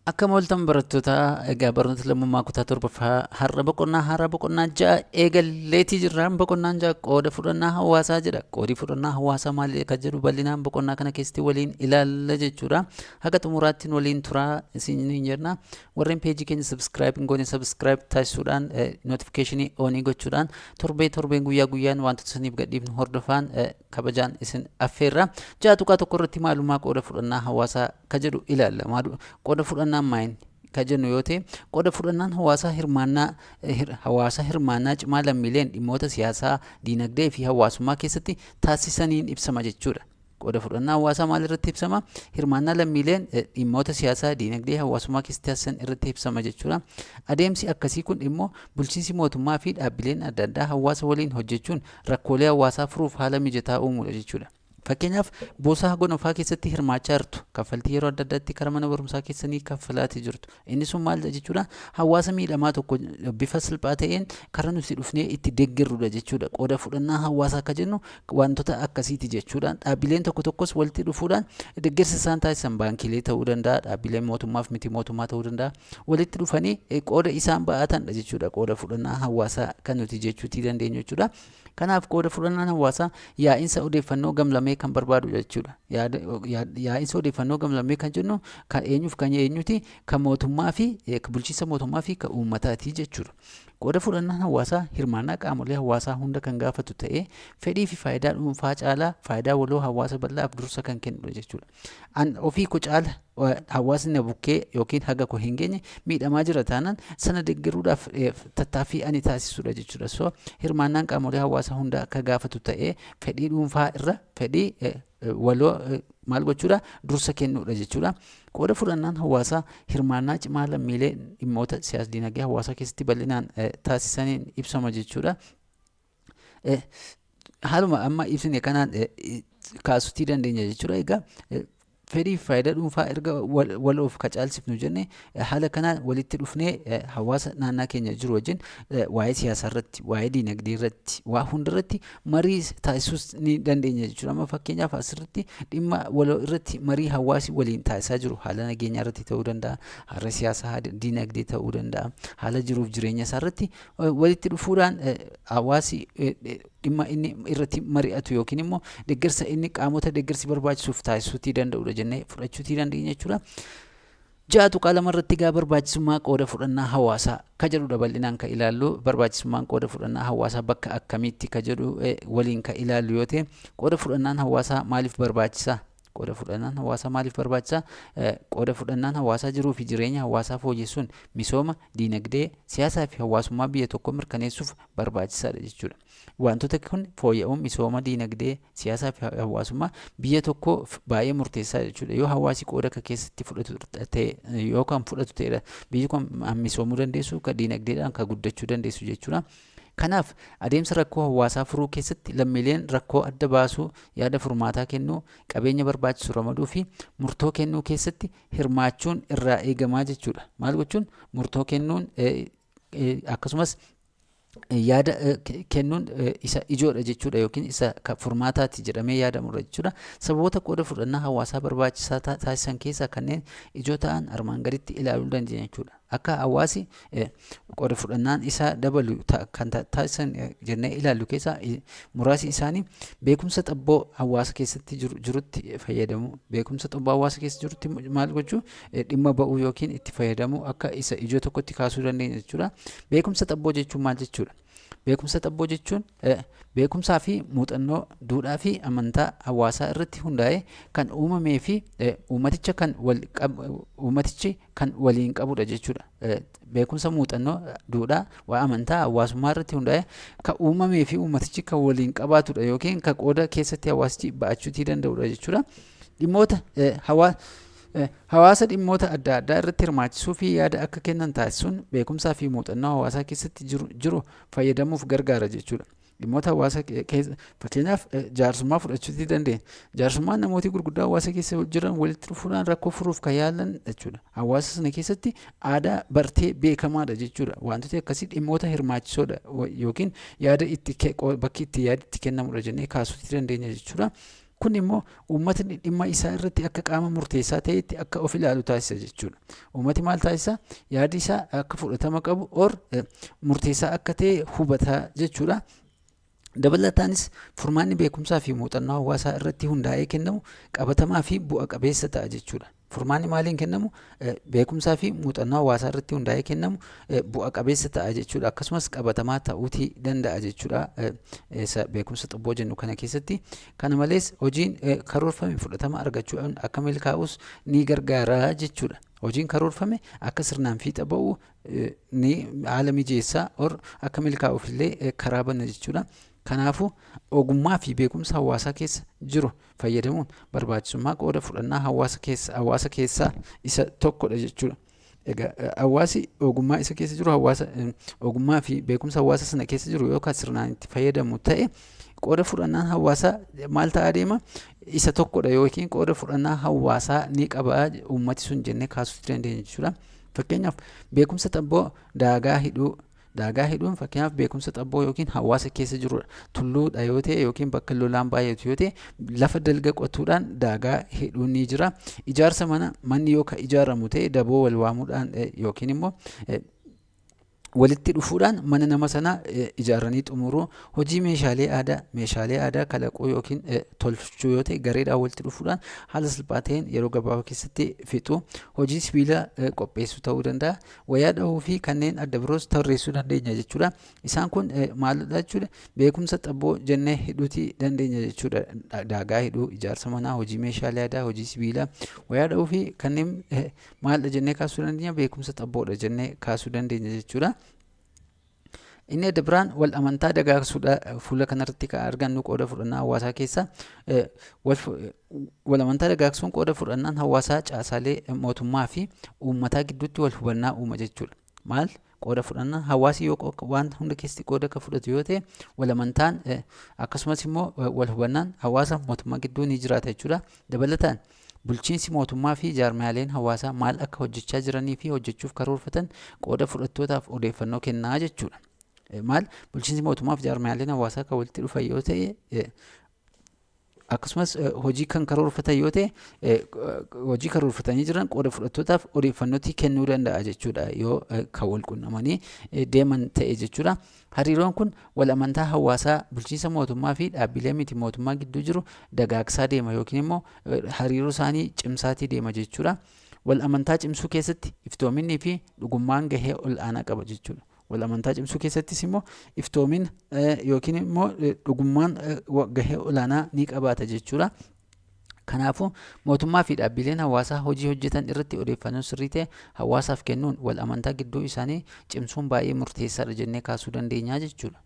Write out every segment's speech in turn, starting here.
Akkam ooltan barattoota, egaa barnoota lammummaa kutaa torbaffaa har'a boqonnaa haaraa boqonnaa 6 eegalleetii jirra. Boqonnaan 6 qooda fudhannaa hawaasaa jedha. Qoodii fudhannaa hawaasaa maali kan jedhu bal'inaan boqonnaa kana keessatti waliin ilaalla jechuudha. Haga xumuraatti waliin turaa isiniin jenna. Warreen peejii keenya subscribe hin goone subscribe taasisuudhaan, notification onii gochuudhaan, torbee torbeen, guyyaa guyyaan wantoota isiniif gadhiifnu hordofaan kabajaan isin affeerra. 6.1 irratti maalummaa qooda fudhannaa hawaasaa ka jedhu ilaalla. Qooda fudhannaan maal ka jennu yoo ta'e, qooda fudhannaan hawaasaa hirmaannaa hawaasaa hirmaannaa cimaa lammiileen dhimmoota siyaasaa, diinagdee fi hawaasummaa keessatti taasisaniin ibsama jechuudha. Qooda fudhannaa hawaasaa maal irratti ibsama? Hirmaannaa lammiileen dhimmoota siyaasaa, diinagdee, hawaasummaa keessatti taasisan irratti ibsama jechuudha. Adeemsi akkasii kun immoo bulchiinsi mootummaa fi dhaabbileen adda addaa hawaasa waliin hojjechuun rakkoolee hawaasaa furuuf haala mijataa uumuudha jechuudha. Fakkeenyaaf, buusaa gonofaa keessatti hirmaachaa jirtu. Kaffaltii yeroo adda addaatti karaa mana barumsaa keessanii kaffalaatii jirtu. Inni sun maal jechuudha? Hawaasa miidhamaa tokko bifa salphaa ta'een karaa nuti dhufnee itti deeggarrudha jechuudha. Qooda fudhannaa hawaasaa akka jennu wantoota akkasiiti jechuudha. Dhaabbileen tokko tokkos walitti dhufuudhaan deeggarsa isaan taasisan, baankiilee ta'uu danda'a, dhaabbileen mootummaaf miti mootummaa ta'uu danda'a. Walitti dhufanii qooda isaan ba'atanidha jechuudha. Qooda fudhannaa hawaasaa kan nuti jechuutii dandeenyu jechuudha. Kanaaf qooda fudhannaan hawaasaa yaa'insa odeeffannoo gamlamee kan barbaadu jechuudha. Yaa'insa odeeffannoo gamlamee kan jennu kan eenyuuf kan eenyuti? Kan mootummaa fi bulchiinsa mootummaa fi kan uummataati jechuudha. Qooda fudhannaan hawaasaa hirmaannaa qaamolee hawaasaa hunda kan gaafatu ta'ee, fedhii fi faayidaa dhuunfaa caalaa faayidaa waloo hawaasa bal'aaf dursa kan kennudha jechuudha. An ofii ko caala hawaasni na bukkee yookiin haga koo hin geenye miidhamaa jira taanaan, sana deeggaruudhaaf tattaaffii ani taasisudha jechuudha. So hirmaannaan qaamolee hawaasaa hunda akka gaafatu ta'ee, fedhii dhuunfaa irra fedhii waloo maal gochuudha? Dursa kennuudha jechuudha. Qooda fudhannaan hawaasaa hirmaannaa cimaa lammiilee dhimmoota siyaas dinagdee hawaasaa keessatti bal'inaan taasisaniin ibsama jechuudha. Haaluma amma ibsine kanaan kaasuutii dandeenya jechuudha. Egaa fedhii fi faayidaa dhuunfaa erga waloof ka caalsifnu jenne, haala kanaan walitti dhufnee hawaasa naannaa keenya jiru wajjin waa'ee siyaasaa irratti, waa'ee diinagdee irratti, waa hundarratti marii taasisuus ni dandeenya jechuudha. Amma fakkeenyaaf asirratti dhimma waloo irratti marii hawaasi waliin taasisaa jiru haala nageenyaa irratti ta'uu danda'a, haala siyaasaa, diinagdee ta'uu danda'a, haala jiruuf jireenya isaa irratti walitti dhufuudhaan hawaasi dhimma inni irratti mari'atu yookiin immoo deeggarsa inni qaamota deeggarsi barbaachisuuf taasisuutii danda'udha jennee fudhachuutii dandeenya jechuudha. 6.2 irratti egaa barbaachisummaa qooda fudhannaa hawaasaa ka jedhudha bal'inaan ka ilaallu. Barbaachisummaan qooda fudhannaa hawaasaa bakka akkamiitti ka jedhu waliin ka ilaallu yoo ta'e, qooda fudhannaan hawaasaa maaliif barbaachisaa? Qooda fudhannaan hawaasaa maaliif barbaachisaa? Qooda fudhannaan hawaasaa jiruu fi jireenya hawaasaa fooyyessuun misooma, diinagdee, siyaasaa fi hawaasummaa biyya tokkoo mirkaneessuuf barbaachisaadha jechuudha. Wantoota kun fooyya'uun misooma diinagdee, siyaasaa fi hawaasummaa biyya tokkoo baay'ee murteessaa jechuudha. Yoo hawaasi qooda akka keessatti fudhatu ta'e, yoo kan fudhatu ta'edha, biyyi kun misoomuu dandeessu, kan diinagdeedhaan kan guddachuu dandeessu jechuudha. Kanaaf adeemsa rakkoo hawaasaa furuu keessatti lammiileen rakkoo adda baasuu, yaada furmaataa kennuu, qabeenya barbaachisu ramaduu fi murtoo kennuu keessatti hirmaachuun irraa eegamaa jechuudha. Maal gochuun? Murtoo kennuun akkasumas yaada kennuun isa ijoodha jechuudha yookiin isa furmaataati jedhamee yaadamudha jechuudha. Sababoota qooda fudhannaa hawaasaa barbaachisaa taasisan keessaa kanneen ijoo ta'an armaan gaditti ilaaluu dandeenya jechuudha. Akka hawaasi qooda fudhannaan isaa dabalu kan taasisan jennee ilaallu keessaa muraasni isaanii beekumsa xabboo hawaasa keessatti jirutti fayyadamu. Beekumsa xabboo hawaasa keessa jirutti maal gochuu? Dhimma ba'uu yookiin itti fayyadamuu akka isa ijoo tokkotti kaasuu dandeenya jechuudha. Beekumsa xabboo jechuun maal jechuudha? Beekumsa xabboo jechuun beekumsaa fi muuxannoo, duudhaa fi amantaa hawaasaa irratti hundaa'ee kan uumamee fi uummatichi kan waliin qabudha jechuudha. Beekumsa, muuxannoo, duudhaa, waa amantaa hawaasummaa irratti hundaa'ee kan uumamee fi uummatichi kan waliin qabaatudha yookiin kan qooda keessatti hawaasichi ba'achuutii danda'udha jechuudha. Dhimmoota hawaasa dhimmoota adda addaa irratti hirmaachisuu fi yaada akka kennan taasisuun beekumsaa fi muuxannoo hawaasaa keessatti jiru fayyadamuuf gargaara jechuudha. Dhimmoota hawaasa keessa fakkeenyaaf jaarsummaa fudhachuutii dandeenya. Jaarsummaan namooti gurguddaa hawaasa keessa jiran walitti dhufuudhaan rakkoo furuuf kan yaalan jechuudha. Hawaasa sana keessatti aadaa bartee beekamaadha jechuudha. Wantooti akkasii dhimmoota hirmaachisoodha yookiin yaada itti bakki itti yaada itti kennamudha jennee kaasuutii dandeenya jechuudha. Kun immoo uummatni dhimma isaa irratti akka qaama murteessaa ta'etti akka of ilaalu taasisa jechuudha. Uummati maal taasisa? Yaadi isaa akka fudhatama qabu or murteessaa akka ta'e hubata jechuudha. Dabalataanis furmaanni beekumsaa fi muuxannoo hawaasaa irratti hundaa'ee kennamu qabatamaa fi bu'a qabeessa ta'a jechuudha. Furmaanni maaliin kennamu? Beekumsaa fi muuxannoo hawaasaa irratti hundaa'ee kennamu bu'a qabeessa ta'a jechuudha. Akkasumas qabatamaa ta'uutii danda'a jechuudha. Isa beekumsa xabboo jennu kana keessatti. Kana malees hojiin karoorfame fudhatama argachuudhaan akka milkaa'us ni gargaara jechuudha. Hojiin karoorfame akka sirnaan fiixa ba'u ni haala mijeessaa or akka milkaa'uuf illee karaa bana jechuudha. Kanaafuu ogummaa fi beekumsa hawaasaa keessa jiru fayyadamuun barbaachisummaa qooda fudhannaa hawaasa keessaa isa tokkodha jechuudha. Egaa hawaasi ogummaa isa keessa jiru, hawaasa ogummaa fi beekumsa hawaasa sana keessa jiru yookaan sirnaan itti fayyadamu ta'e, qooda fudhannaan hawaasaa maal ta'aa deema? Isa tokkodha yookiin qooda fudhannaa hawaasaa ni qaba uummati sun jennee kaasuu dandeenya jechuudha. Fakkeenyaaf beekumsa xabboo daagaa hidhuu. Daagaa hidhuun fakkeenyaaf beekumsa xabboo yookiin hawaasa keessa jirudha. Tulluudha yoo ta'e yookiin bakka lolaan baay'atu yoo ta'e, lafa dalga qotuudhaan daagaa hidhuun ni jira. Ijaarsa mana, manni yoo ka ijaaramu ta'e, daboo wal waamuudhaan yookiin immoo walitti dhufuudhaan mana nama sana ijaaranii xumuruu, hojii meeshaalee aadaa kalaquu yookiin tolchuu yoo ta'e, gareedhaan walitti dhufuudhaan haala salphaa ta'een yeroo gabaabaa keessatti fixuu, hojii sibiila qopheessuu ta'uu danda'a, wayyaa dhahuu fi kanneen adda biroos tarreessuu dandeenya jechuudha. Isaan kun maalidha jechuudha? Beekumsa xabboo jennee hidhuutii dandeenya jechuudha. Daagaa hidhuu, ijaarsa manaa, hojii meeshaalee aadaa, hojii sibiilaa, wayyaa dhahuu fi kanneen maalidha jennee kaasuu dandeenya? Beekumsa xabboodha jennee kaasuu dandeenya jechuudha. Inni adda biraan wal amantaa dagaagsuudha. Fuula kanarratti kan argannu qooda fudhannaa hawaasaa keessa wal amantaa dagaagsuun qooda fudhannaan hawaasaa caasaalee mootummaa fi uummataa gidduutti wal hubannaa uuma jechuudha. Maal qooda fudhannaa hawaasi yoo waan hunda keessatti qooda akka fudhatu yoo ta'e, wal amantaan akkasumas immoo wal hubannaan hawaasa mootummaa gidduu ni jiraata jechuudha. Dabalataan bulchiinsi mootummaa fi jaarmiyaaleen hawaasaa maal akka hojjechaa jiranii fi hojjechuuf karoorfatan qooda fudhattootaaf odeeffannoo kennaa jechuudha. Maal bulchiinsi mootummaa fi jaarmiyaaleen hawaasaa kan walitti dhufan yoo ta'e, akkasumas hojii kan karoorfatan yoo ta'e, hojii karoorfatanii jiran qooda fudhattootaaf odeeffannootti kennuu danda'a jechuudha yoo kan wal qunnamanii deeman ta'e jechuudha. Hariiroon kun wal amantaa hawaasaa bulchiinsa mootummaa fi dhaabbilee miti mootummaa gidduu jiru dagaagsaa deema yookiin immoo hariiroo isaanii cimsaatii deema jechuudha. Wal amantaa cimsuu keessatti iftoominni fi dhugummaan gahee ol aanaa qaba jechuudha. Wal amantaa cimsuu keessattis immoo iftoomin yookiin immoo dhugummaan gahee olaanaa ni qabaata jechuudha. Kanaafuu mootummaa fi dhaabbileen hawaasaa hojii hojjetan irratti odeeffannoo sirrii ta'e hawaasaaf kennuun wal amantaa gidduu isaanii cimsuun baay'ee murteessaadha jennee kaasuu dandeenya jechuudha.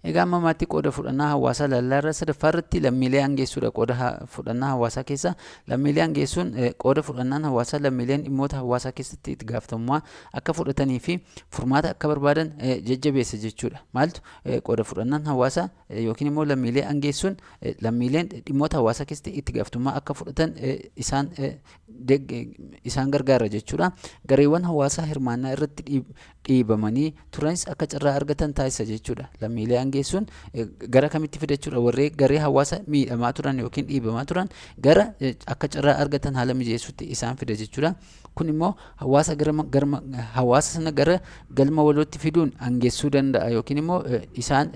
Egaa amma ammaatti qooda fudhannaa hawaasaa lallaa irra sadaffaa irratti lammiilee aangeessuudha. Qooda fudhannaa hawaasaa keessa lammiilee aangeessuun, qooda fudhannaan hawaasaa lammiileen dhimmoota hawaasaa keessatti itti gaafatamummaa akka fudhatanii fi furmaata akka barbaadan jajjabeessa jechuudha. Maaltu qooda fudhannaan hawaasaa yookiin immoo lammiilee aangeessuun lammiileen dhimmoota hawaasaa keessatti itti gaafatamummaa akka fudhatan isaan gargaara jechuudha. Gareewwan hawaasaa hirmaannaa irratti dhiibamanii turanis akka carraa argatan taasisa jechuudha. Lammiilee aangeessuun gara kamitti fida jechuudha? Warree garee hawaasa miidhamaa turan yookiin dhiibamaa turan gara akka carraa argatan haala mijeessuutti isaan fida jechuudha. Kun immoo hawaasa sana gara galma walootti fiduun aangeessuu danda'a yookiin immoo isaan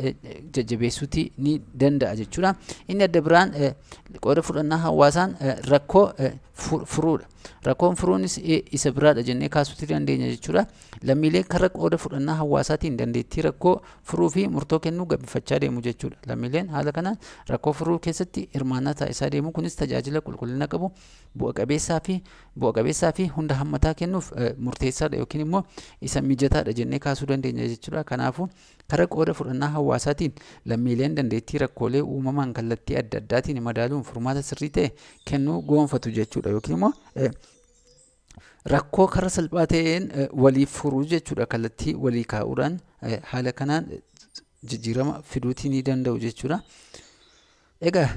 jajjabeessuuti ni danda'a jechuudha. Inni adda biraan qooda fudhannaa hawaasaan rakkoo furuudha. Rakkoon furuunis isa biraadha jennee kaasuuti dandeenya jechuudha. Lammiileen karaa qooda fudhannaa hawaasaatiin dandeettii rakkoo furuu fi murtoo kennuu gabbifachaa deemu jechuudha. Lammiileen haala kanaan rakkoo furuu keessatti hirmaannaa taasisaa deemu. Kunis tajaajila qulqullina qabu, bu'a qabeessaa fi hunda hammataa kennuuf murteessaadha yookiin immoo isa mijataadha jennee kaasuu dandeenya jechuudha. Kanaafuu karaa qooda fudhannaa hawaasaatiin lammiileen dandeettii rakkoolee uumamaan kallattii adda addaatiin madaaluun furmaata sirrii ta'e kennuu goonfatu jechuudha yookiin immoo rakkoo karaa salphaa ta'een waliif furuu jechuudha. Kallattii walii kaa'uudhaan haala kanaan jijjiirama fiduutii ni danda'u jechuudha. Egaa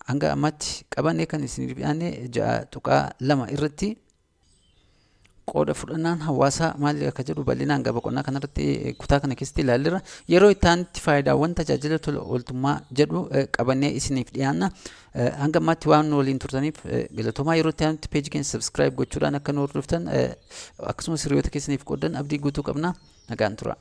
hanga ammaatti qabannee kan isiniif dhiyaanne 6.2 irratti. Qooda fudhannaan hawaasaa maali akka jedhu bal'inaan gaba boqonnaa kanarratti kutaa kana keessatti ilaalleerra. Yeroo itti aanutti faayidaawwan tajaajila tola ooltummaa jedhu qabannee isiniif dhiyaanna. Hanga ammaatti waan nu waliin turtaniif galatoomaa. Yeroo itti aanutti peejii keenya subscribe gochuudhaan akka nu hordoftan, akkasumas hiriyoota keessaniif qooddan abdii guutuu qabna. Nagaan tura.